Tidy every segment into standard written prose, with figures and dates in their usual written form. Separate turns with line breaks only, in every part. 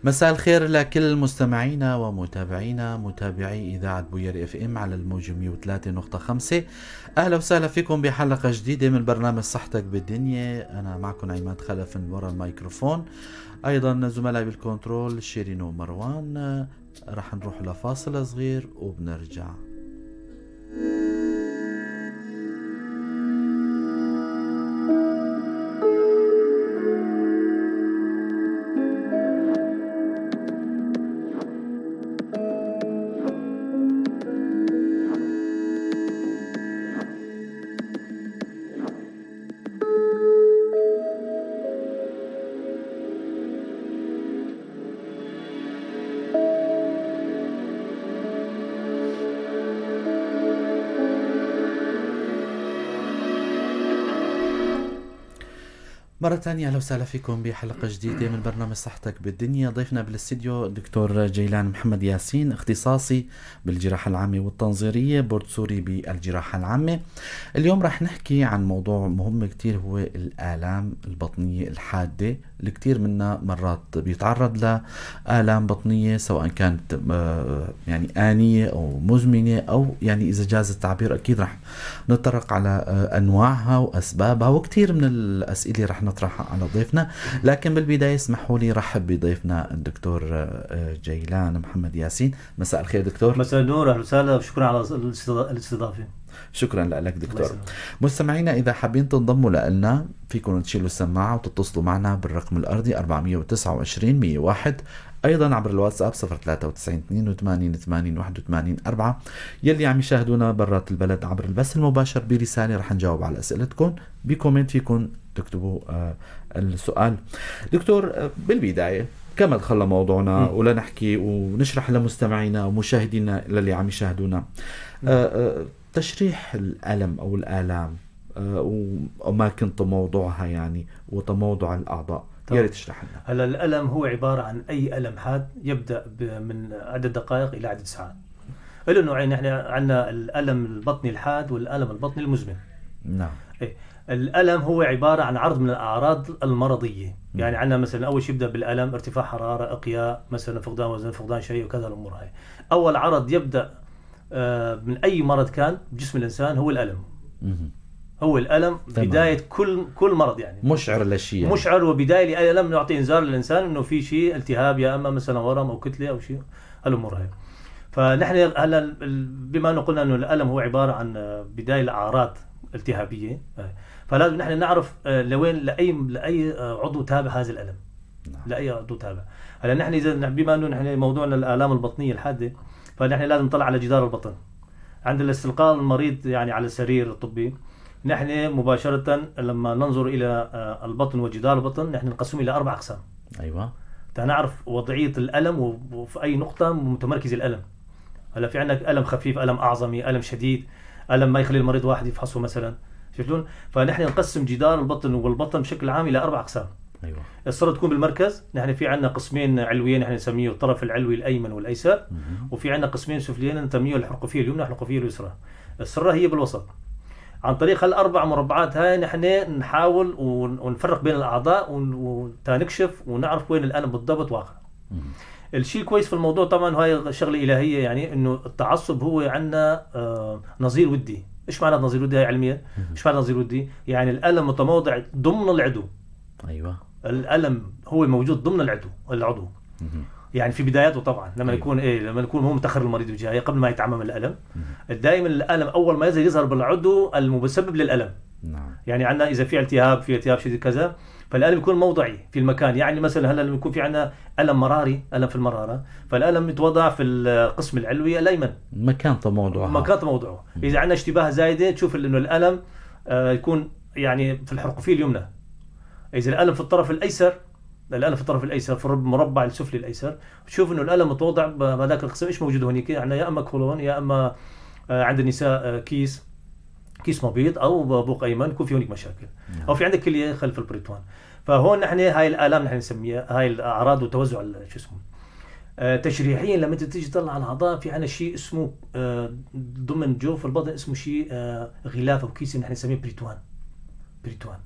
مساء الخير لكل مستمعينا ومتابعينا متابعي إذاعة بوير FM على الموجة 103.5. أهلا وسهلا فيكم بحلقة جديدة من برنامج صحتك بالدنيا. أنا معكم عماد خلف من وراء الميكروفون، أيضا زملائي بالكنترول شيرين ومروان. رح نروح لفاصل صغير وبنرجع. مرة ثانية أهلا وسهلا فيكم بحلقة جديدة من برنامج صحتك بالدنيا. ضيفنا بالاستديو الدكتور جيلان محمد ياسين، اختصاصي بالجراحة العامة والتنظيرية، بورد سوري بالجراحة العامة. اليوم رح نحكي عن موضوع مهم كتير، هو الآلام البطنية الحادة. الكثير منا مرات بيتعرض لآلام بطنية، سواء كانت يعني آنية أو مزمنة، أو يعني إذا جاز التعبير أكيد رح نتطرق على أنواعها وأسبابها، وكثير من الأسئلة رح نطرحها على ضيفنا. لكن بالبداية اسمحوا لي رحب بضيفنا الدكتور جيلان محمد ياسين. مساء الخير دكتور.
مساء النور، أهلا وسهلا، شكرا على الاستضافة.
شكرا لك دكتور. مستمعينا إذا حابين تنضموا لنا فيكم تشيلوا السماعة وتتصلوا معنا بالرقم الأرضي 429 101، أيضا عبر الواتساب 093 82 80 81 4. يلي عم يشاهدونا برات البلد عبر البث المباشر برسالة رح نجاوب على أسئلتكم، ب comment فيكم تكتبوا السؤال. دكتور، بالبداية كما دخلنا موضوعنا ولا نحكي ونشرح لمستمعينا ومشاهدينا للي عم يشاهدونا تشريح الألم أو الآلام وأماكن تموضعها يعني وتموضع الأعضاء، يا ريت تشرح لنا.
هلا الألم هو عبارة عن أي ألم حاد يبدأ من عدة دقائق إلى عدة ساعات. له نوعين، نحن عندنا الألم البطني الحاد والألم البطني المزمن.
نعم.
إيه. الألم هو عبارة عن عرض من الأعراض المرضية. يعني عندنا مثلا أول شيء يبدأ بالألم ارتفاع حرارة، إقياء، مثلا فقدان وزن، فقدان شيء وكذا الأمور هاي. أول عرض يبدأ من أي مرض كان بجسم الإنسان هو الألم. هو الألم. تمام. بداية كل مرض يعني
مشعر لشيء، يعني
مشعر وبداية لأي ألم نعطي إنذار للإنسان إنه في شيء التهاب، يا أما مثلا ورم أو كتلة أو شيء هالأمور هاي. فنحن هلا بما أنه قلنا إنه الألم هو عبارة عن بداية الأعراض التهابية، فلازم نحن نعرف لوين لأي عضو تابع هذا الألم. نعم. لأي عضو تابع. هلا نحن إذا بما أنه نحن موضوعنا الآلام البطنية الحادة، فنحن لازم نطلع على جدار البطن. عند الاستلقاء المريض يعني على السرير الطبي، نحن مباشرة لما ننظر إلى البطن وجدار البطن نحن نقسمه إلى 4 أقسام.
أيوة.
تنعرف وضعية الألم وفي أي نقطة متمركز الألم. هلا في عندك ألم خفيف، ألم أعظمي، ألم شديد، ألم ما يخلي المريض واحد يفحصه مثلا، شفتون؟ فنحن نقسم جدار البطن والبطن بشكل عام إلى 4 أقسام.
أيوة.
الصورة تكون بالمركز، نحن في عندنا قسمين علويين نحن نسميه الطرف العلوي الأيمن والأيسر، وفي عندنا قسمين سفليين نسميه الحرقفية اليمنى والحرقفية اليسرى. السرة هي بالوسط. عن طريق هالأربع مربعات هاي نحن نحاول ونفرق بين الأعضاء وتنكشف ونعرف وين الألم بالضبط واقع. الشيء الكويس في الموضوع طبعا هاي شغلة إلهية، يعني إنه التعصب هو عندنا نظير ودي. إيش معنى نظير ودي هاي علميا؟ إيش معنى نظير ودي؟ يعني الألم متموضع ضمن العدو.
أيوة.
الألم هو موجود ضمن العضو. يعني في بداياته طبعا لما يكون لما يكون هو متأخر المريض بجاية قبل ما يتعمم الألم. دائما الألم أول ما يظهر بالعضو المسبب للألم.
نعم.
يعني عندنا إذا في التهاب، في التهاب شديد كذا، فالألم يكون موضعي في المكان. يعني مثلا هلا لما يكون في عندنا ألم مراري، ألم في المرارة، فالألم يتوضع في القسم العلوي الأيمن،
مكان تموضعه.
مكان تموضعه. إذا عندنا اشتباه زايدة تشوف إنه الألم يكون يعني في الحرقفية اليمنى. إذا الألم في الطرف الأيسر، الألم في الطرف الأيسر في المربع السفلي الأيسر، تشوف إنه الألم متوضع بهذاك القسم. إيش موجود هنيك؟ عندنا يا إما كولون، يا إما عند النساء كيس مبيض أو بوق أيمن، يكون في هناك مشاكل. أو في عندك كلية خلف البريتوان. فهون نحن هاي الآلام نحن نسميها هاي الأعراض وتوزع شو اسمه. تشريحيا لما انت تيجي تطلع على الاعضاء في عندنا شيء اسمه ضمن جوف البطن اسمه شيء غلاف او كيس نحن نسميه بريتوان. بريتوان.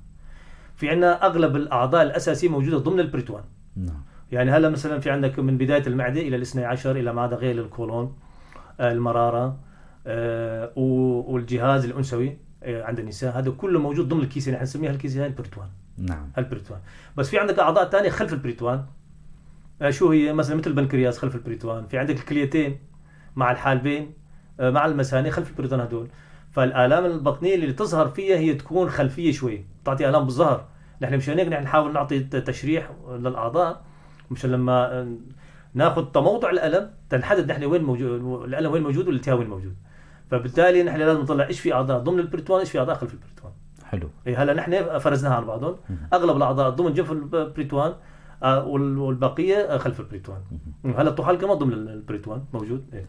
في عندنا اغلب الاعضاء الاساسية موجودة ضمن البريتوان.
نعم.
يعني هلا مثلا في عندك من بداية المعدة الى الاثني عشر الى ما عدا غير الكولون، المرارة، والجهاز الانثوي عند النساء، هذا كله موجود ضمن الكيسة، نحن نسميها الكيسة هاي البريتوان.
نعم،
البريتوان. بس في عندك اعضاء ثانية خلف البريتوان، شو هي؟ مثلا مثل البنكرياس خلف البريتوان، في عندك الكليتين مع الحالبين مع المثانه خلف البريتوان هدول. فالالام البطنيه اللي تظهر فيها هي تكون خلفية شوي، تعطي الام بالظهر. نحن مشان هيك نحن نحاول نعطي تشريح للاعضاء، مشان لما ناخذ تموضع الالم تنحدد نحن وين موجود الالم، وين موجود والالتهاب وين موجود. فبالتالي نحن لازم نطلع ايش في اعضاء ضمن البريتوان، ايش في اعضاء خلف البريتوان.
حلو.
إيه هلا نحن فرزناها على بعضهم، اغلب الاعضاء ضمن جوف البريتوان والبقية خلف البريتوان. هلا الطحال كمان ضمن البريتوان موجود. إيه.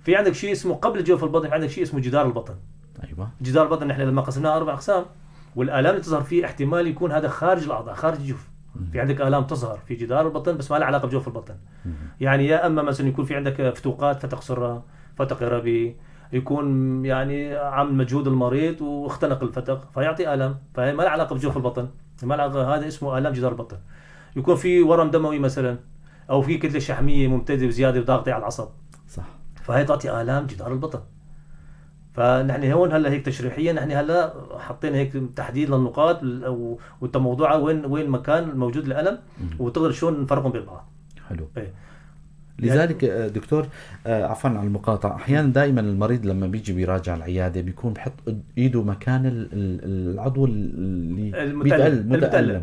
في عندك شيء اسمه قبل جوف البطن، في عندك شيء اسمه جدار البطن.
ايوه،
جدار البطن نحن لما قسمناه 4 اقسام، والالام اللي تظهر فيه احتمال يكون هذا خارج الاعضاء، خارج الجوف. في عندك الام تظهر في جدار البطن بس ما لها علاقة بجوف البطن. يعني يا اما مثلا يكون في عندك فتوقات، فتق سره، فتق ربي، يكون يعني عامل مجهود المريض واختنق الفتق فيعطي الم، فهي ما لها علاقة بجوف البطن، ما لها علاقة، هذا اسمه الام جدار البطن. يكون في ورم دموي مثلا، او في كتلة شحميه ممتدة وزيادة وضاغطه على العصب.
صح،
فهي تعطي الام جدار البطن. فنحن هون هلا هيك تشريحيا نحن هلا حطينا هيك تحديد للنقاط والتموضعها وين مكان موجود الالم، وتقدر شلون نفرقهم بين بعض.
حلو.
إيه.
لذلك دكتور، عفوا على المقاطعة، احيانا دائما المريض لما بيجي بيراجع العيادة بيكون بحط ايده مكان العضو اللي
المتألم.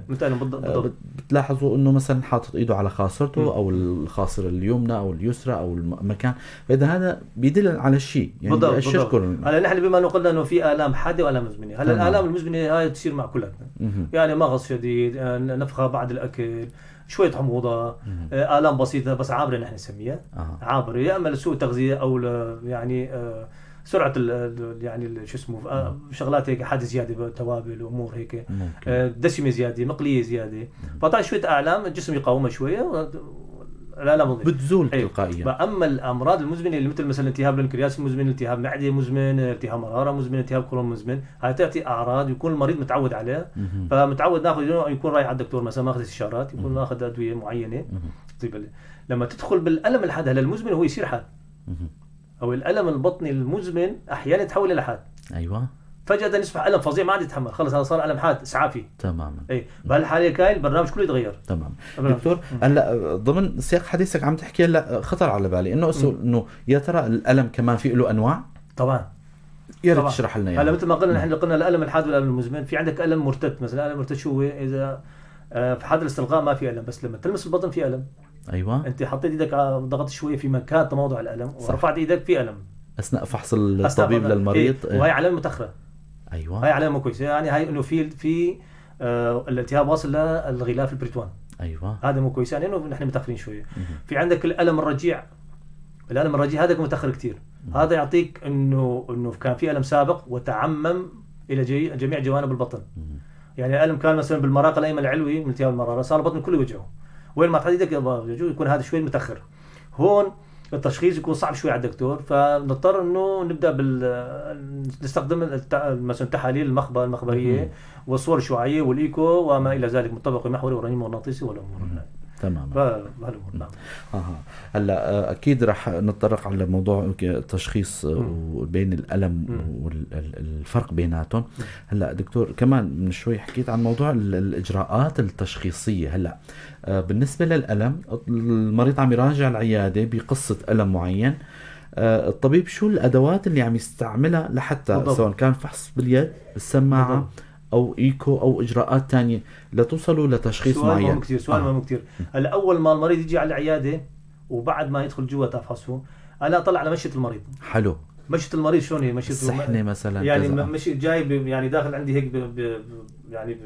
المتألم بالضبط.
بتلاحظوا انه مثلا حاطط ايده على خاصرته او الخاصره اليمنى او اليسرى او المكان، فاذا هذا بيدل على شيء يعني.
بالضبط. هلا نحن بما انه قلنا انه في الام حادة والام مزمنة، هلا الالام المزمنة هاي تصير مع كلنا، يعني مغص شديد، نفخه بعد الاكل، شوية حموضة، آلام بسيطة بس عابرة نحن نسميها. عابرة، يا اما لسوء تغذية او يعني سرعة يعني شو اسمه شغلات هيك، حادة زيادة، توابل وامور هيك، دسمة زيادة، مقلية زيادة، فطبعا شوية آلام الجسم يقاومها شوية، الآلام
بتزول تلقائيا.
اما الامراض المزمنة اللي مثل مثلا التهاب البنكرياس المزمن، التهاب معده مزمن، التهاب مرارة مزمن، التهاب كولون مزمن، هاي تعطي اعراض يكون المريض متعود عليها. فمتعود ناخذ، يكون رايح على الدكتور مثلا ماخذ استشارات، يكون ماخذ ادوية معينة. طيب لما تدخل بالالم الحاد، هلا المزمن هو يصير حاد، او الالم البطني المزمن احيانا يتحول الى حاد.
ايوه،
فجأة يصبح ألم فظيع ما عاد يتحمل، خلص هذا صار ألم حاد إسعافي.
تماما.
اي بهالحالة كاي البرنامج كله يتغير.
تمام. دكتور هلا ضمن سياق حديثك عم تحكي هلا خطر على بالي انه انه يا ترى الألم كمان في له أنواع؟
طبعا.
يا ريت تشرح لنا
هلا مثل ما قلنا نحن قلنا الألم الحاد والألم المزمن، في عندك ألم مرتد مثلا، الألم المرتد شو هو؟ إذا في حال الاستلقاء ما في ألم، بس لما تلمس البطن في ألم.
ايوه،
أنت حطيت ايدك ضغطت شوي في مكان تموضع الألم ورفعت ايدك في ألم.
أثناء فحص الطبيب للمريض.
إيه؟ وهي علامة متأخرة.
ايوه،
هاي علامة كويسة، يعني هاي انه في الالتهاب واصل للغلاف البريتوان.
ايوه،
هذا مو كويس، يعني انه نحن متاخرين شوية. في عندك الالم الرجيع، الالم الرجيع هذا متاخر كثير. هذا يعطيك انه كان في الم سابق وتعمم الى جميع جوانب البطن. يعني الالم كان مثلا بالمراقه الايمن العلوي من التهاب المرارة، صار البطن كله يوجعه، وين ما تحط ايدك يكون هذا شوي متاخر. هون التشخيص يكون صعب شوي على الدكتور، فنضطر انه نبدا نستخدم مثلا تحاليل المخبرية والصور الشعاعيه والايكو وما الى ذلك، مطبق محوري ورنين مغناطيسي والامور.
تمام.
فهالامور نعم.
هلا اكيد رح نتطرق على موضوع التشخيص وبين الالم والفرق بيناتهم. هلا دكتور كمان من شوي حكيت عن موضوع الاجراءات التشخيصية. هلا بالنسبة للالم، المريض عم يراجع العيادة بقصة الم معين، الطبيب شو الادوات اللي عم يستعملها لحتى بالضبط. سواء كان فحص باليد، بالسماعه بالضبط. او ايكو او اجراءات ثانية لتوصلوا لتشخيص
سؤال
معين.
سؤال مهم كثير، سؤال مهم كثير. هلا اول ما المريض يجي على العيادة وبعد ما يدخل جوا تفحصه، انا اطلع على مشيه المريض.
حلو.
مشيه المريض شلون هي؟ مشيته
السحنه مثلا،
يعني مشي جاي يعني داخل عندي هيك يعني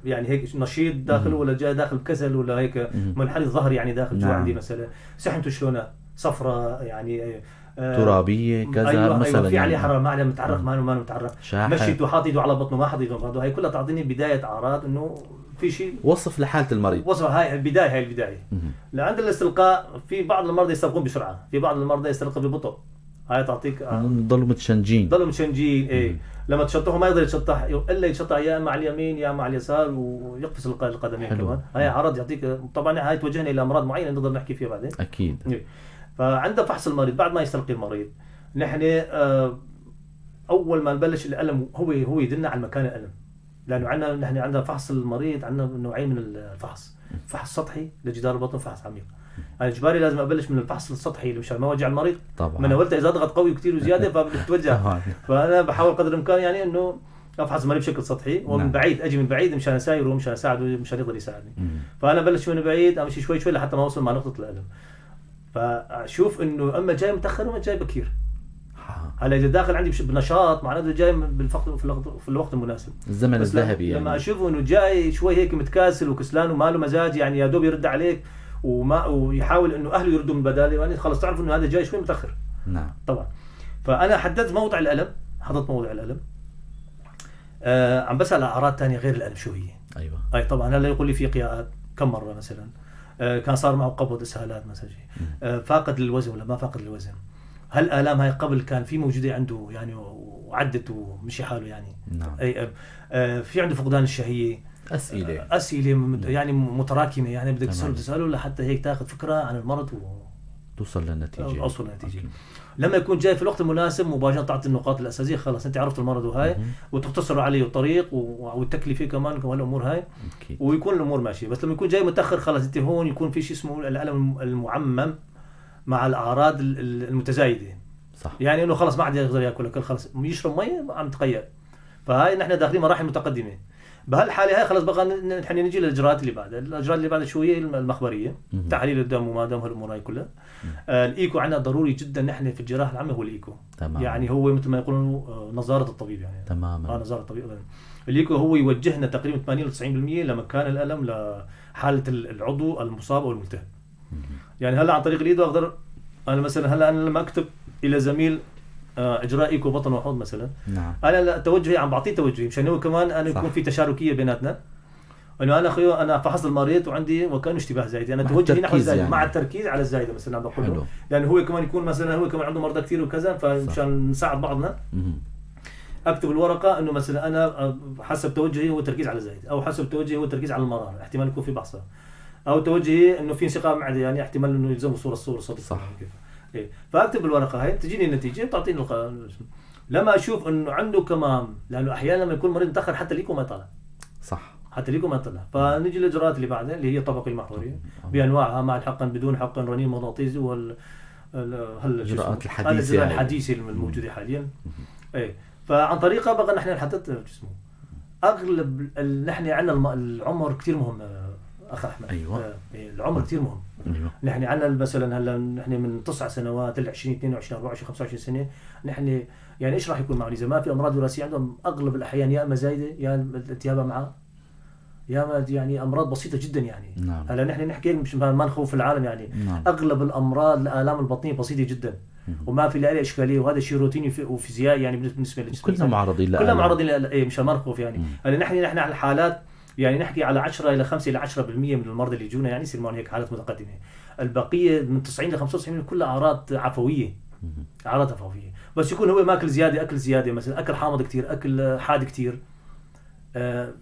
يعني هيك نشيط داخل، ولا جاي داخل بكسل، ولا هيك منحني الظهر يعني داخل جوا عندي مثلا. سحنته شلونها؟ صفراء يعني
ترابيه كذا.
أيوة
مثلا
أيوة في عليه
يعني.
حرارة، ما عليه متعرق، ما متعرق، مشيته حاط ايده على بطنه ما حاط ايده على بطنه، هي كلها تعطيني بداية اعراض انه في شيء.
وصف لحاله المريض،
وصف هاي البداية، هاي البداية. لعند الاستلقاء في بعض المرضى يستلقون بسرعة، في بعض المرضى يستلقى ببطء. هاي تعطيك
ضلوا متشنجين،
ضلوا متشنجين. ايه لما تشطحوا ما يقدر يتشطح الا يتشطح يا اما على اليمين يا اما على اليسار ويقفز القدمين. حلو. كمان هاي عرض يعطيك، طبعا هاي توجهنا الى امراض معينة نقدر نحكي فيها بعدين.
اكيد.
إيه. فعند فحص المريض بعد ما يستلقي المريض، نحن اول ما نبلش الالم هو يدلنا على مكان الالم، لانه عندنا نحن عندنا فحص المريض عندنا نوعين من الفحص، فحص سطحي لجدار البطن، فحص عميق. انا اجباري لازم ابلش من الفحص السطحي اللي مشان ما اوجع المريض.
طبعا.
من اولتها اذا اضغط قوي كثير وزيادة فبتوجع. فانا بحاول قدر الامكان يعني انه افحص المريض بشكل سطحي ومن
نعم.
بعيد، اجي من بعيد مشان اسايره مشان اساعده مشان يقدر يساعدني. فانا بلش من بعيد امشي شوي شوي لحتى ما اوصل مع نقطة الالم. فاشوف انه اما جاي متاخر وما جاي بكير. هلا اذا داخل عندي بنشاط معناته جاي في الوقت المناسب،
الزمن الذهبي يعني.
لما اشوفه انه جاي شوي هيك متكاسل وكسلان وما له مزاج، يعني يا دوب يرد عليك وما ويحاول انه اهله يردوا من بداله، يعني خلص تعرف انه هذا جاي شوي متاخر.
نعم
طبعا. فانا حددت موضع الالم، حددت موضع الالم. عم بسال اعراض ثانية غير الالم شو هي.
ايوه.
اي طبعا هلا يقول لي في قياءات كم مرة مثلا، كان صار معه قبض، اسهالات مثلا، فاقد للوزن ولا ما فاقد للوزن، هل الالام هاي قبل كان في موجودة عنده يعني وعدت ومشي حاله يعني.
نعم.
اي في عنده فقدان الشهية، اسئلة يعني متراكمه، يعني بدك تساله لحتى هيك تاخذ فكرة عن المرض
توصل للنتيجة،
اوصل للنتيجة. لما يكون جاي في الوقت المناسب مباشرة تعطي النقاط الاساسية، خلص انت عرفت المرض وهاي وتختصر عليه الطريق والتكلفه كمان وهالامور هاي.
أكيد.
ويكون الامور ماشية. بس لما يكون جاي متاخر خلص انت هون يكون في شيء اسمه الالم المعمم مع الاعراض المتزايدة.
صح.
يعني انه خلص ما عاد يقدر ياكل اكل، خلص يشرب مي عم تقيأ. فهاي نحن داخلين مراحل متقدمة. بهالحالة هاي خلص بقى نحن نجي للاجراءات اللي بعدها، الاجراءات اللي بعدها شو هي؟ المخبرية، تحاليل الدم وما دم هالامور هاي كلها. الايكو عندنا ضروري جدا نحن في الجراحة العامة هو الايكو.
تمام.
يعني هو مثل ما يقولون نظاره الطبيب يعني.
تماما.
نظاره الطبيب ابدا. الايكو هو يوجهنا تقريبا 80 ل 90% لمكان الالم لحاله العضو المصاب او الملتهب. يعني هلا عن طريق الايدو اقدر انا مثلا هلا انا لما اكتب الى زميل اجراء ايكو بطن وحوض مثلا.
نعم.
انا توجهي عم بعطيه توجهي مشان هو كمان انا يكون في تشاركيه بيناتنا، انه انا خيو انا فحصت المريض وعندي وكانه اشتباه زايد، انا توجهي نحو الزايد يعني. مع التركيز على الزايدة مثلا عم بقول له، لانه هو كمان يكون مثلا هو كمان عنده مرضى كثير وكذا، فمشان نساعد بعضنا. اكتب الورقة انه مثلا انا حسب توجهي هو التركيز على الزايد، او حسب توجهي هو التركيز على المرارة، احتمال يكون في بحصة، او توجهي انه في انشقاق معده، يعني احتمال انه يلزمه صوره صدر.
صح.
إيه. فاكتب الورقة هاي تجيني النتيجة بتعطيني لما اشوف انه عنده كمان، لانه احيانا لما يكون المريض متاخر حتى الايكو ما يطلع.
صح.
حتى الايكو ما يطلع، فنجي للاجراءات اللي بعدها اللي هي الطبقة المحورية بانواعها، مع الحقن بدون حقن، رنين مغناطيسي، وال
الاجراءات الحديثة
الحديثة الموجودة حاليا. ايه. فعن طريقها بقى نحن نحدد جسمه. اغلب نحن عندنا العمر كثير مهم اخ احمد.
ايوه.
العمر كثير مهم.
ايوه.
نحن عندنا مثلا هلا نحن من 9 سنوات ل 20 22 24 25 سنة، نحن يعني ايش راح يكون معهم اذا ما في امراض وراثية عندهم؟ اغلب الاحيان يا اما زايدة يا التهاب معاه، يا اما يعني امراض بسيطة جدا يعني.
نعم.
هلا نحن نحكي مش ما نخوف العالم يعني.
نعم.
اغلب الامراض الالام البطنيه بسيطة جدا وما في لها اشكالية، وهذا شيء روتيني وفيزيائي يعني بالنسبة للجسم.
كلنا معرضين
كلنا معرضين ل مشان ما نخوف يعني. هلا نحن على الحالات يعني نحكي على 10 الى 5 الى 10% من المرضى اللي يجونا يعني يصير معهم هيك حالات متقدمة، البقية من 90 ل 95% كلها اعراض عفوية. اعراض عفوية، بس يكون هو ماكل زيادة، اكل زيادة مثلا، اكل حامض كثير، اكل حاد كثير.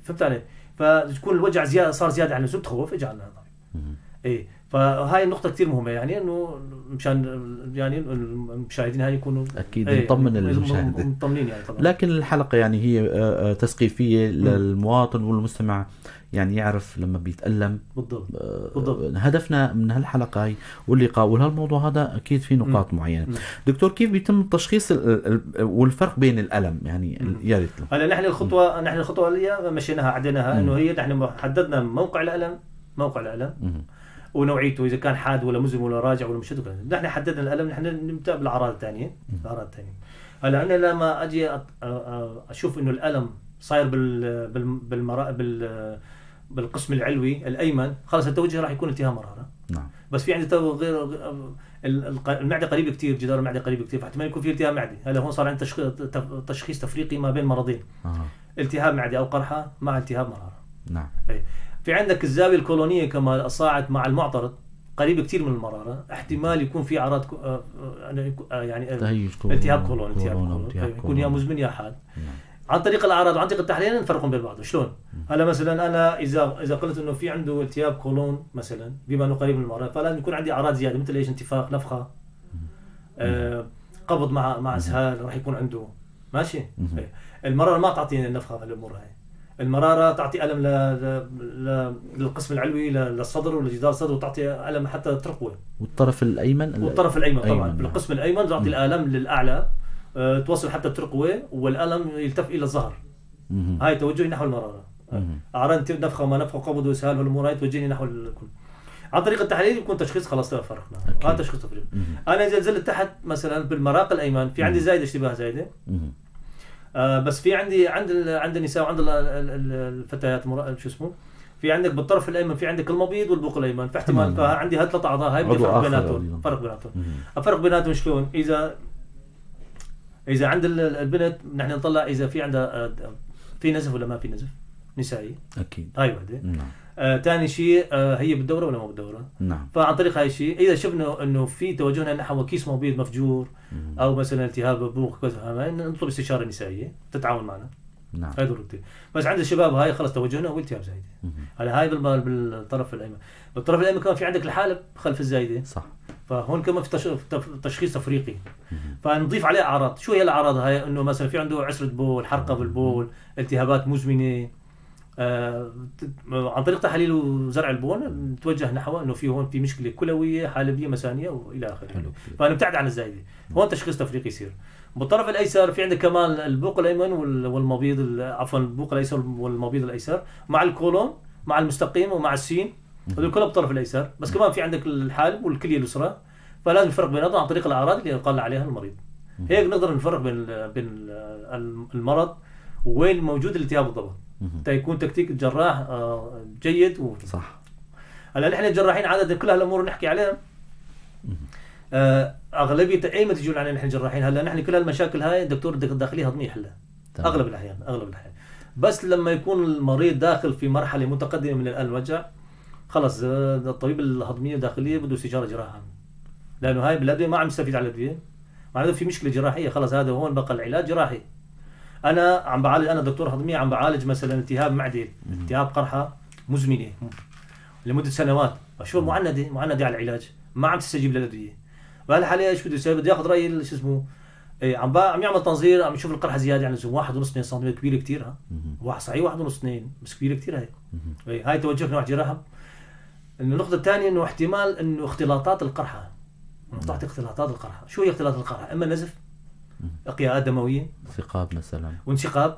فهمت علي؟ فتكون الوجع زيادة، صار زيادة عن اللزوم، تخوف اجى عندنا طبيب. ايه. فهاي النقطة كثير مهمة يعني انه مشان يعني المشاهدين هاي يكونوا
اكيد نطمن المشاهدين،
مطمنين يعني طبعا.
لكن الحلقة يعني هي تثقيفية للمواطن والمستمع، يعني يعرف لما بيتألم.
بالضبط. بالضبط.
هدفنا من هالحلقة هاي واللقاء وهالموضوع هذا اكيد في نقاط معينة. دكتور كيف بيتم التشخيص والفرق بين الألم يعني؟ يا ريت.
هلا نحن الخطوة، نحن الخطوة اللي مشيناها عديناها انه هي نحن حددنا موقع الألم، موقع الألم ونوعيته، اذا كان حاد ولا مزمن ولا راجع ولا مشدد. نحن حددنا الالم، نحن نبدا بالاعراض الثانية. الاعراض الثانية هلا انا لما اجي اشوف انه الالم صاير بالقسم العلوي الايمن، خلص التوجه راح يكون التهاب مرارة.
نعم.
بس في عندي غير المعدة قريبه كثير، جدار المعدة قريب كثير، فاحتمال يكون في التهاب معدي. هلا هون صار عندي تشخيص تفريقي ما بين مرضين. التهاب معدي او قرحة مع التهاب مرارة.
نعم.
أي. في عندك الزاوية الكولونيه كما صاعد مع المعترض، قريب كثير من المرارة، احتمال يكون في اعراض يعني
تهيج
التهاب كولون، التهاب كولون يكون يا مزمن يا حاد. عن طريق الاعراض وعن طريق التحليل نفرقهم بين بعض. شلون؟ هلا مثلا انا اذا قلت انه في عنده التهاب كولون مثلا بما انه قريب من المرارة، فلازم يكون عندي اعراض زيادة مثل ايش؟ انتفاخ، نفخه، قبض مع اسهال راح يكون عنده، ماشي؟ المرارة ما تعطيني النفخة هالامور هاي، المرارة تعطي الم للقسم العلوي للصدر ولجدار الصدر، وتعطي الم حتى الترقوه.
والطرف الايمن؟
والطرف الايمن طبعا بالقسم الايمن تعطي الالم للاعلى، توصل حتى الترقوه، والالم يلتف الى الظهر. هاي توجهي نحو المرارة. اعراض نفخه وما نفخه وقبض واسهال والامور هاي توجهني نحو الكل. عن طريق التحليل يكون تشخيص، خلاص فرقنا. هذا تشخيص تفريق. انا اذا نزلت تحت مثلا بالمراق الايمن في عندي زايدة، اشتباه زايدة، بس في عندي عند النساء وعند الفتيات شو اسمه، في عندك بالطرف الايمن في عندك المبيض والبوق الايمن، فاحتمال فعندي هالثلاث اعضاء هاي بدي فرق بيناتهم، فرق بيناتهم. الفرق بيناتهم شلون؟ اذا عند البنت نحن نطلع اذا في عندها في نزف ولا ما في نزف نسائي،
اكيد
هاي وحده.
نعم.
ثاني شيء هي بالدوره ولا ما بالدوره؟
نعم.
فعن طريق هاي الشيء اذا شفنا انه في توجهنا نحو كيس مبيض مفجور او مثلا التهاب بوق كذا، نطلب استشاره نسائية تتعاون معنا.
نعم.
هاي ضروري. بس عند الشباب هاي خلص توجهنا هو التهاب زايدة. هلا هاي بالطرف الايمن، بالطرف الايمن كمان في عندك الحالب خلف الزايدة.
صح.
فهون كمان في تشخيص تفريقي. فنضيف عليه اعراض، شو هي الاعراض هاي؟ انه مثلا في عنده عسره بول، حرقه بالبول، التهابات مزمنة. عن طريق تحاليل وزرع البول نتوجه نحو انه في هون في مشكلة كلويه حالبيه مثانيه والى اخره. فنبتعد عن الزايدة. هون تشخيص تفريقي يصير. بالطرف الايسر في عندك كمان البوق الايمن والمبيض، عفوا البوق الايسر والمبيض الايسر مع الكولون مع المستقيم ومع السين، هذول كلهم بالطرف الايسر. بس كمان في عندك الحالب والكلية اليسرى، فلازم نفرق بيناتهم عن طريق الاعراض اللي قال عليها المريض. هيك نقدر نفرق بين المرض وين موجود الالتهاب بالضبط، حتى يكون تكتيك الجراح جيد.
صح.
هلا نحن الجراحين عادة كل هالامور نحكي عليها، اغلبية اي ما تجون علينا نحن الجراحين. هلا نحن كل هالمشاكل هاي الدكتور الداخلية هضميه يحلها اغلب الاحيان، اغلب الاحيان. بس لما يكون المريض داخل في مرحلة متقدمة من الالم والوجع، خلص الطبيب الهضميه الداخلية بده استشاره جراحه، لانه هاي بالادوية ما عم يستفيد على الادوية، معناته في مشكلة جراحية. خلص هذا هون بقى العلاج جراحي. انا عم بعالج، انا دكتور هضميه عم بعالج مثلا التهاب معده، التهاب قرحة مزمنة لمدة سنوات، شو معنده على العلاج، ما عم تستجيب للادوية. بهالحالة ايش بده يسوي؟ بده ياخذ راي شو اسمه، إيه عم يعمل تنظير، عم يشوف القرحه زيادة عن اللزوم، 1.5 2 سم كبيرة كثير، ها واحد صحيح 1.5 2 بس كبيرة كثير هاي. إيه هاي توجهنا نوع جراحه. النقطة الثانية انه احتمال انه اختلاطات القرحه، تعطي اختلاطات القرحه، شو هي اختلاطات القرحه؟ اما نزف، اقياءات دموية،
انثقاب مثلا،
وانثقاب،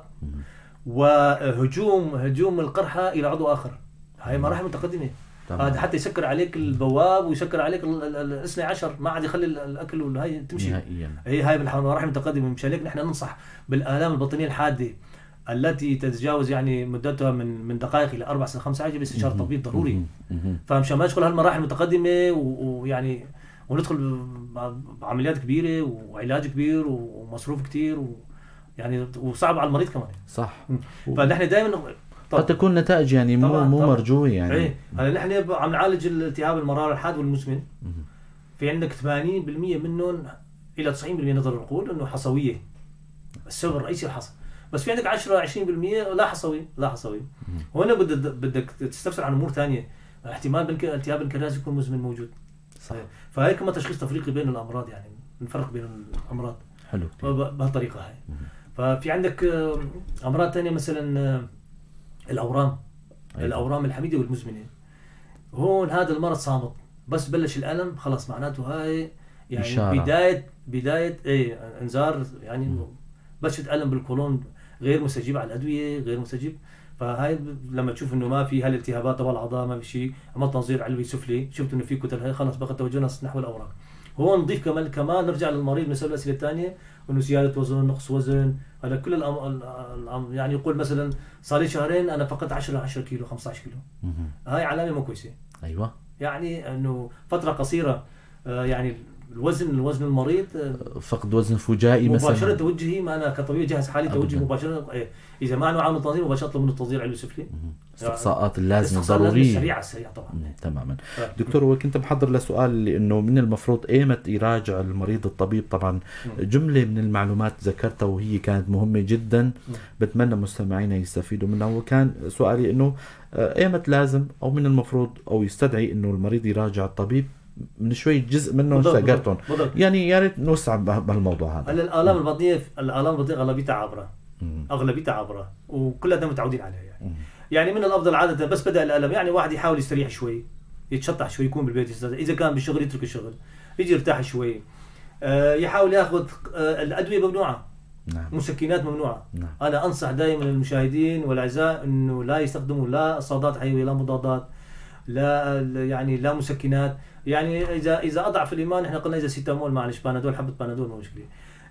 وهجوم هجوم القرحه الى عضو اخر. هاي مراحل متقدمة. هذا حتى يسكر عليك البواب ويسكر عليك الاثني عشر، ما عاد يخلي الاكل والهاي تمشي
نهائيا.
هي هاي بالمراحل المتقدمة. مشان هيك نحن ننصح بالالام البطنيه الحادة التي تتجاوز يعني مدتها من دقائق الى 4 5 ساعات يجب استشاره طبيب ضروري. فمشان ما ندخل هالمراحل المتقدمة ويعني وندخل بعمليات كبيرة وعلاج كبير ومصروف كثير ويعني وصعب على المريض كمان.
صح.
فنحن دائما
قد تكون نتائج يعني مو مرجوه يعني.
ايه هلا نحن عم نعالج الالتهاب المرارة الحاد والمزمن، في عندك 80% منهم الى 90% نقدر نقول انه حصويه، السبب الرئيسي الحصى. بس في عندك 10 20% لا حصوي، لا حصوي. هون بدك تستفسر عن امور ثانية، احتمال التهاب البنكرياس يكون مزمن موجود.
صح.
فهي كمان تشخيص تفريقي بين الامراض، يعني نفرق بين الامراض.
حلو.
بهالطريقة هاي. ففي عندك امراض ثانية مثلا الاورام. أيوة. الاورام الحميدة والمزمنه. هون هذا المرض صامت، بس بلش الالم خلص معناته هاي يعني إشارة. بداية ايه انذار يعني. بلشت الم بالقولون غير مستجيب على الادوية، غير مستجيب. فهاي لما تشوف انه ما في هالالتهابات تبع الاعضاء، ما في شيء، عملت تنظير علوي سفلي، شفت انه في كتل، هاي خلص بقى توجهنا نحو الاورام. هون نضيف كمان نرجع للمريض نسال الاسئلة الثانية انه زيادة وزن، نقص وزن، هلا كل يعني يقول مثلا صار لي شهرين انا فقدت 10 كيلو 15 كيلو. هاي علامة مو كويسة.
ايوه.
يعني انه فترة قصيرة يعني الوزن، الوزن المريض،
فقد وزن فجائي مثلا،
مباشرة توجهي، ما انا كطبيب جهز حالي توجهي مباشرة. اذا ما عنده عامل تنظير مباشرة اطلب منه التنظير علوي سفلي،
استقصاءات اللازمة الضرورية
السريعة السريعة طبعا.
تماما. دكتور، هو كنت محضر لسؤال لانه من المفروض ايمت يراجع المريض الطبيب؟ طبعا جملة من المعلومات ذكرتها وهي كانت مهمة جدا، بتمنى مستمعينا يستفيدوا منها. وكان سؤالي انه ايمت لازم او من المفروض او يستدعي انه المريض يراجع الطبيب؟ من شوي جزء منه ذكرتهم، يعني يا ريت نوسع بهالموضوع هذا.
هلا الالام البطنيه، الالام البطنيه اغلبيتها عابرة، اغلبيتها عابرة وكلنا متعودين عليها يعني. يعني من الافضل عادة بس بدا الالم يعني واحد يحاول يستريح شوي، يتشطح شوي، يكون بالبيت، اذا كان بالشغل يترك الشغل، يجي يرتاح شوي، يحاول ياخذ الادوية ممنوعة. نعم. مسكنات ممنوعة. نعم. انا انصح دائما المشاهدين والاعزاء انه لا يستخدموا لا صادات حيوية، لا مضادات، لا يعني لا مسكنات. يعني اذا اضعف الايمان احنا قلنا اذا سيتامول معلش، بانادول، حبه بانادول مو مشكلة.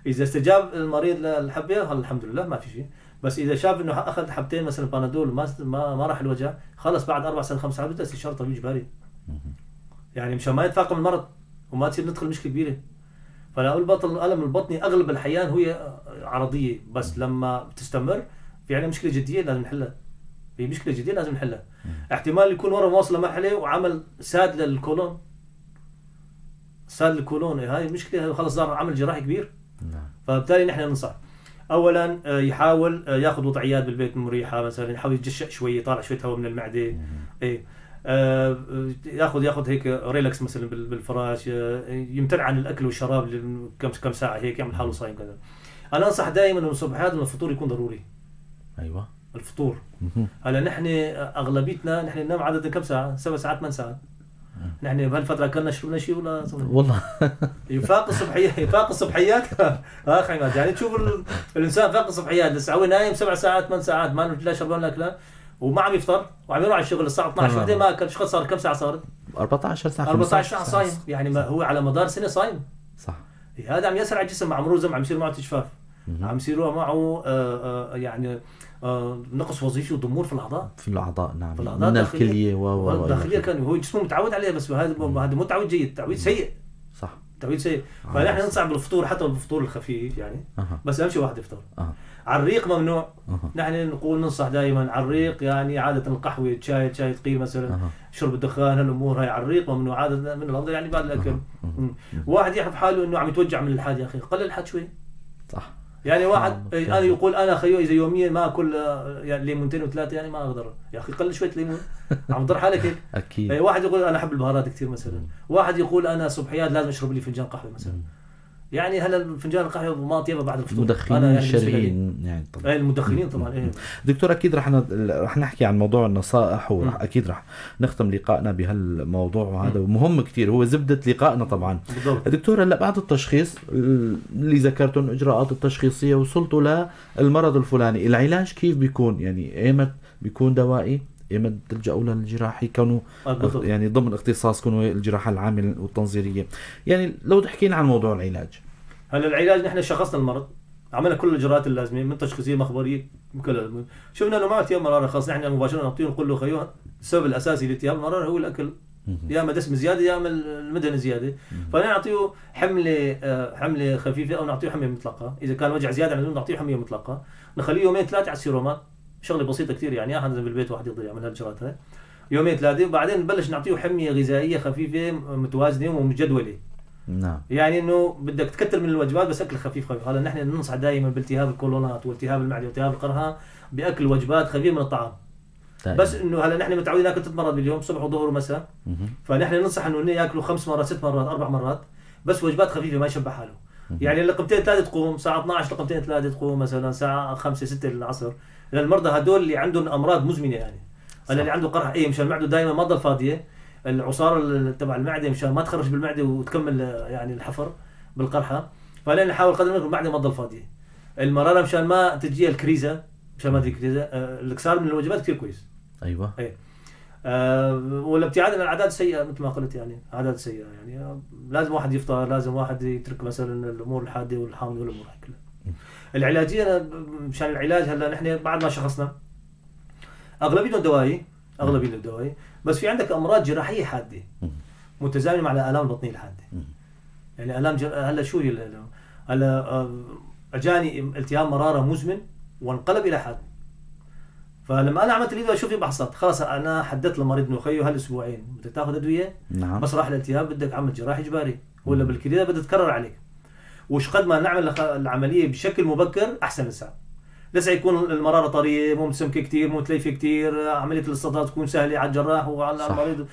اذا استجاب المريض للحبه الحمد لله ما في شيء، بس اذا شاف انه اخذ حبتين مثلا بانادول ما راح الوجع، خلص بعد 4 ساعات 5 ساعات بده استشاره طبيب اجباري. يعني مشان ما يتفاقم المرض وما تصير ندخل مشكلة كبيرة. فانا اقول بطل الالم البطني اغلب الاحيان هي عرضية، بس لما بتستمر في عندنا مشكلة جدية لازم نحلها. في مشكلة جدية لازم نحلها. احتمال يكون ورا واصل لمرحلة وعمل ساد للكولون. ساد للكولون، هاي مشكلة، خلص صار عمل جراحي كبير. فبالتالي نحن ننصح اولا يحاول ياخذ وضعيات بالبيت مريحه مثلا، يحاول يتجشأ شوي، يطالع شوية هواء من المعدة، ايه ياخذ هيك relax مثلا بالفراش، يمتنع عن الاكل والشراب كم ساعة هيك، يعمل حاله صايم كذا. انا انصح دائما انه الصبحيات انه الفطور يكون ضروري.
ايوه
الفطور. هلا نحن اغلبيتنا نحن ننام عادة كم ساعة؟ 7 ساعات 8 ساعات. نحن بهالفترة اكلنا شربنا شيء ولا
والله
يفاق الصبحية، يفاق الصبحيات اخ عماد، يعني تشوف الانسان فاق الصبحيات لسه هو نايم 7 ساعات 8 ساعات، ما لا شربان لا اكلان وما عم يفطر وعم يروح على الشغل الساعة 12 وحده ما اكل، شو صار كم ساعة صارت؟
14 ساعة
14 ساعة صايم، يعني ما هو على مدار سنة صايم.
صح.
هذا عم يسرع الجسم مع مرور الزمن، عم يصير معه تجفاف، عم يصير معه يعني نقص وظيفي وضمور في الاعضاء.
في الاعضاء نعم، في الأعضاء من الكلية و
الداخلية كان هو جسمه متعود عليه، بس هذا مو تعويد جيد، تعويد سيء.
صح،
تعويد سيء. فنحن ننصح بالفطور، حتى بالفطور الخفيف يعني. بس اهم شيء واحد يفطر. على الريق ممنوع. نحن نقول ننصح دائما على الريق، يعني عادة القهوة، شاي ثقيل مثلا، شرب الدخان، هالامور هاي على الريق ممنوع عادة من الافضل يعني بعد الاكل. واحد يحب حاله انه عم يتوجع من الحاد، يا اخي قلل الحاد شوي.
صح.
يعني واحد انا يقول انا خيو اذا يوميا ما اكل يعني ليمونتين وثلاثة يعني ما اقدر، يا اخي قلل شوية ليمون، عم تضر حالك هيك.
اكيد.
واحد يقول انا احب البهارات كثير مثلا، واحد يقول انا صبحيات لازم اشرب لي فنجان قهوة مثلا. يعني هلا فنجان القهوة ما طيبة بعد الفطور.
المدخنين يعني الشرهيين يعني
طبعا. المدخنين طبعا. إيه.
دكتور اكيد رح نحكي عن موضوع النصائح، ورح اكيد رح نختم لقائنا بهالموضوع، وهذا مهم كثير، هو زبدة لقائنا طبعا.
بالضبط.
دكتور هلا بعد التشخيص اللي ذكرته الاجراءات التشخيصية وصلتوا للمرض الفلاني، العلاج كيف بيكون؟ يعني ايمت بيكون دوائي؟ ايمت تلجأوا للجراحي كانوا يعني ضمن اختصاصكم الجراحة العامة والتنظيرية؟ يعني لو تحكينا عن موضوع العلاج.
هلا العلاج نحن شخصنا المرض، عملنا كل الاجراءات اللازمة من تشخيصيه مخبريه، كل شفنا انه معه التهاب مرارة، خلص نحن مباشرة نعطيه نقول له خيو السبب الاساسي لالتهاب المرارة هو الاكل، يا اما دسم زيادة يا اما المدهن زيادة، فنعطيه حمله خفيفة او نعطيه حمية مطلقه، اذا كان وجع زيادة عن اللزوم نعطيه حمية مطلقه، نخليه يومين ثلاثة على السيرومات، شغله بسيطة كثير يعني احد بالبيت واحد يقدر يعمل هالإجراءات هاي، يومين ثلاثة وبعدين نبلش نعطيه حمية غذائية خفيفة متوازنة ومجدوله.
نعم.
يعني انه بدك تكتر من الوجبات بس اكل خفيف خفيف. هلا نحن ننصح دائما بالتهاب الكولونات والتهاب المعدة والتهاب القرحه باكل وجبات خفيفة من الطعام.
دائما.
بس انه هلا نحن متعودين ناكل 3 مرات باليوم، صبح وظهر ومساء. فنحن ننصح انه ياكلوا 5 مرات 6 مرات 4 مرات، بس وجبات خفيفة ما يشبع حاله. يعني لقمتين ثلاثة تقوم الساعة 12، لقمتين ثلاثة تقوم مثلا الساعة 5 6 العصر. للمرضى هدول اللي عندهم امراض مزمنة يعني. هلا اللي عنده قرح ايه مشان معده دائما ما تضل فاضية، العصاره تبع المعدة مشان ما تخرج بالمعدة وتكمل يعني الحفر بالقرحه، فعلينا نحاول قدر الامكان المعدة ما تضل فاضية. المرارة مشان ما تجيها الكريزه، مشان ما تجي الكريزه، الاكثار من الوجبات كثير كويس.
ايوه.
ايه. والابتعاد عن العادات السيئة مثل ما قلت، يعني عادات سيئه يعني لازم واحد يفطر، لازم واحد يترك مثلا الامور الحادة والحامض والامور هاي كلها. العلاجية انا مشان العلاج هلا نحن بعد ما شخصنا اغلبيتهم دوائي، اغلبيتهم دوائي، بس في عندك امراض جراحية حادة متزامنه مع الالام البطنيه الحادة. يعني الام هلا شو هلا اجاني التهاب مرارة مزمن وانقلب الى حاد. فلما انا عملت الادوية شو في بحصات، خلص انا حددت للمريض انه خيو هالاسبوعين بدك تاخذ ادوية. نعم. بس راح الالتهاب بدك عمل جراحي اجباري، ولا بالكلية بدها تتكرر عليك. وش قد ما نعمل العملية بشكل مبكر احسن. لسه يكون المرارة طرية، مو مسمكه كثير، مو متليفه كثير، عملية الاستطاله تكون سهلة على الجراح وعلى المريض،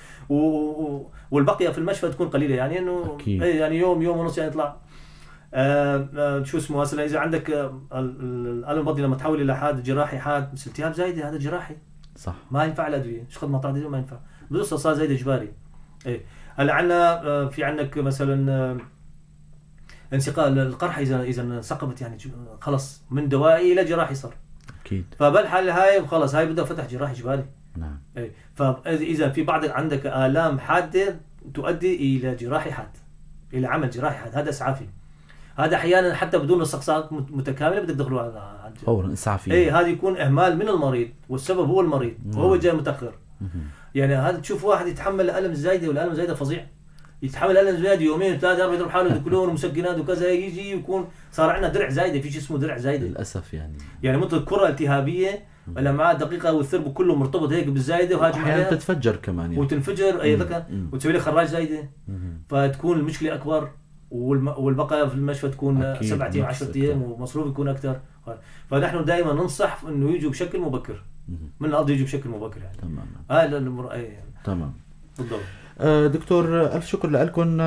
والبقية في المشفى تكون قليله، يعني انه ايه يعني يوم يوم ونص يعني يطلع. شو اسمه مثلا اذا عندك الالم البطني لما تحول الى حاد جراحي حاد، بس التهاب زايدة هذا جراحي. صح. ما ينفع الادوية، ايش قد ما تعطي ما ينفع، بده استئصال زايدة اجباري. ايه هلا عندنا في عندك مثلا انسقال القرحه، اذا انسقبت يعني خلص من دوائي الى جراحي صار. اكيد. فبالحاله هاي خلص هاي بدها فتح جراحي اجباري. نعم. ايه فاذا في بعض عندك الام حادة تؤدي الى جراحي حاد، الى عمل جراحي حاد، هذا اسعافي. هذا احيانا حتى بدون استقصاءات متكاملة بدك تدخله على
فورا اسعافي.
ايه هذا يكون اهمال من المريض، والسبب هو المريض. نعم. وهو جاي متاخر. يعني هذا تشوف واحد يتحمل الالم الزايدة، والالم الزايدة فظيع، يتحمل الالم زايد يومين ثلاثة اربعة، يضرب حاله دكلون ومسكنات وكذا، يجي يكون صار عندنا درع زايدة، في شيء اسمه درع زايدة
للاسف.
يعني مثل كره التهابيه الامعاء الدقيقة والثرب كله مرتبط هيك بالزايده،
وهاجم عليها تتفجر كمان يعني.
وتنفجر اي لك وتسوي لك خراج زايدة، فتكون المشكلة اكبر، والبقاء في المشفى تكون 7 ايام 10 ايام، ومصروف يكون اكثر. فنحن دائما ننصح انه يجوا بشكل مبكر، من الارض يجوا بشكل مبكر يعني.
تمام.
تمام بالضبط.
دكتور ألف شكر لكم.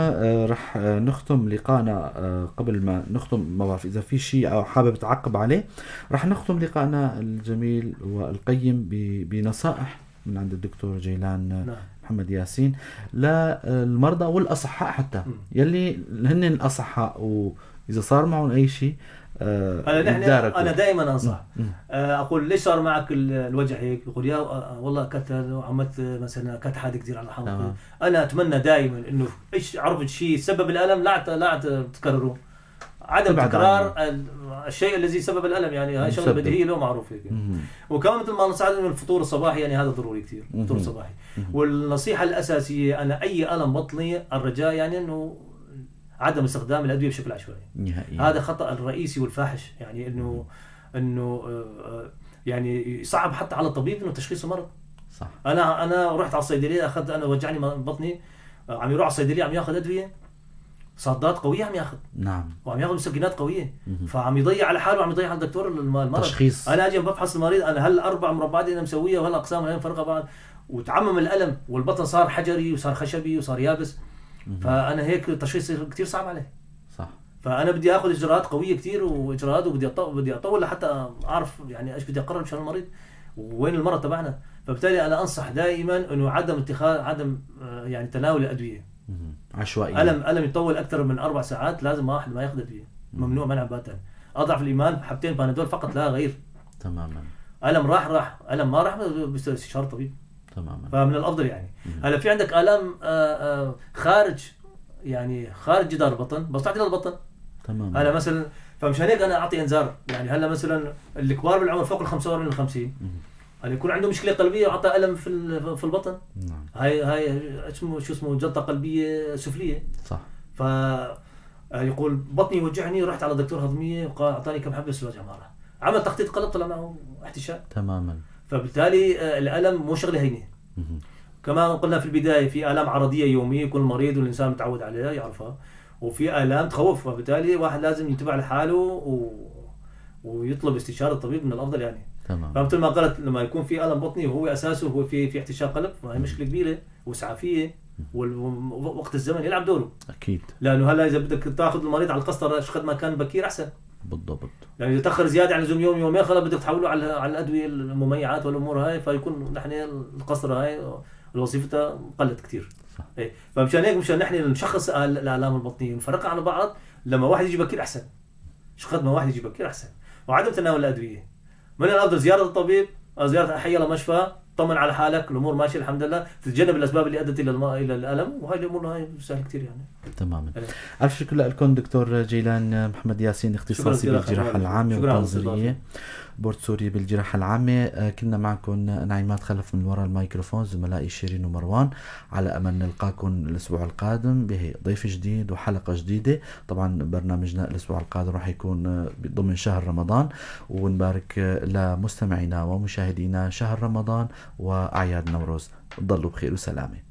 رح نختم لقاءنا. قبل ما نختم ما بعرف إذا في شيء أو حابب تعقب عليه، رح نختم لقاءنا الجميل والقيم بنصائح من عند الدكتور جيلان. نعم. محمد ياسين للمرضى والأصحاء حتى يلي هن الأصحاء، وإذا صار معهم أي شيء
انا دائما انصح. اقول ليش صار معك الوجع هيك؟ يقول يا والله اكلت وعملت مثلا اكلت حاد كثير على الحلق. انا اتمنى دائما انه ايش عرفت شيء سبب الالم لا تكرره، عدم تكرار الشيء الذي سبب الالم، يعني هاي شغله بديهية لو معروف هيك. وكمان مثل ما نصحت انه الفطور الصباحي يعني هذا ضروري كثير، الفطور الصباحي. والنصيحة الاساسية انا اي الم بطني الرجاء يعني انه عدم استخدام الادوية بشكل عشوائي
نهائيا.
هذا خطا الرئيسي والفاحش، يعني انه يعني صعب حتى على الطبيب انه تشخيص المرض.
صح.
انا رحت على الصيدلية، اخذت انا وجعني بطني، عم يروح على الصيدلية عم ياخذ ادوية صادات قوية عم ياخذ.
نعم.
وعم ياخذ مسكنات قوية، فعم يضيع على حاله وعم يضيع على الدكتور المرض.
تشخيص.
انا اجي بفحص المريض، انا هل اربع مربعات انا مسويها وهالاقسام وهي مفرقه بعض، وتعمم الالم والبطن صار حجري وصار خشبي وصار يابس. فانا هيك التشخيص كثير صعب عليه.
صح.
فانا بدي اخذ اجراءات قوية كثير واجراءات، وبدي اطول لحتى اعرف يعني ايش بدي اقرر مشان المريض وين المرض تبعنا. فبالتالي انا انصح دائما انه عدم اتخاذ عدم يعني تناول الادوية
عشوائيا.
الم يطول اكثر من 4 ساعات لازم واحد ما ياخذ ادوية، ممنوع منع باتا. اضعف الايمان حبتين بانادول فقط لا غير.
تماما.
الم راح، الم ما راح باستشاره طبيب.
تماما.
فمن الافضل يعني. هلا في عندك الام خارج، يعني خارج جدار البطن بس تعطي للبطن.
تماما.
هلا مثلا فمشان هيك انا اعطي انذار، يعني هلا مثلا الكبار بالعمر فوق ال 45 ال 50 هلا يكون عنده مشكلة قلبية وعطى الم في البطن.
نعم.
هاي اسمه شو اسمه جلطة قلبية سفليه.
صح.
ف يقول بطني يوجعني، رحت على دكتور هضميه وقال اعطاني كم حبه بس الوجع ما راح. عمل تخطيط قلب طلع معه احتشاء.
تماما.
فبالتالي الالم مو شغله هينة. كما قلنا في البداية في الام عرضية يومية كل مريض والانسان متعود عليها يعرفها، وفي الام تخوف، فبالتالي واحد لازم ينتبه لحاله ويطلب استشاره الطبيب من الافضل يعني.
تمام.
فمثل ما قلت لما يكون في الم بطني وهو اساسه هو في احتشاء قلب، فهي مشكلة كبيرة واسعافيه، ووقت الزمن يلعب دوره.
اكيد.
لانه هلا اذا بدك تاخذ المريض على القسطرة قد ما كان بكير احسن.
بالضبط.
يعني اذا تاخر زيادة عن اللزوم يوم يومين خلص بدك تحوله على الادوية المميعات والامور هاي، فيكون نحن القسطرة هاي وظيفتها قلت كثير.
صح.
ايه فمشان هيك مشان نحن نشخص الالام البطنيه ونفرقها عن بعض، لما واحد يجي بكير احسن. قد ما واحد يجي بكير احسن. وعدم تناول الادوية. من الافضل زيارة الطبيب، زيارة حي الله مشفى، طمن على حالك، الامور ماشية الحمد لله، تتجنب الاسباب اللي ادت الى الالم، وهي الامور هاي سهلة كثير يعني.
تماما. الف شكر لكم دكتور جيلان محمد ياسين، اختصاصي بالجراحه العامة والتنظيريه. بورد سوري بالجراحة العامة. كنا معكم نعيمات خلف من وراء الميكروفون، زملائي شيرين ومروان. على أمل نلقاكم الأسبوع القادم بضيف جديد وحلقة جديدة. طبعا برنامجنا الأسبوع القادم راح يكون ضمن شهر رمضان، ونبارك لمستمعينا ومشاهدينا شهر رمضان وأعياد نوروز. تضلوا بخير وسلامة.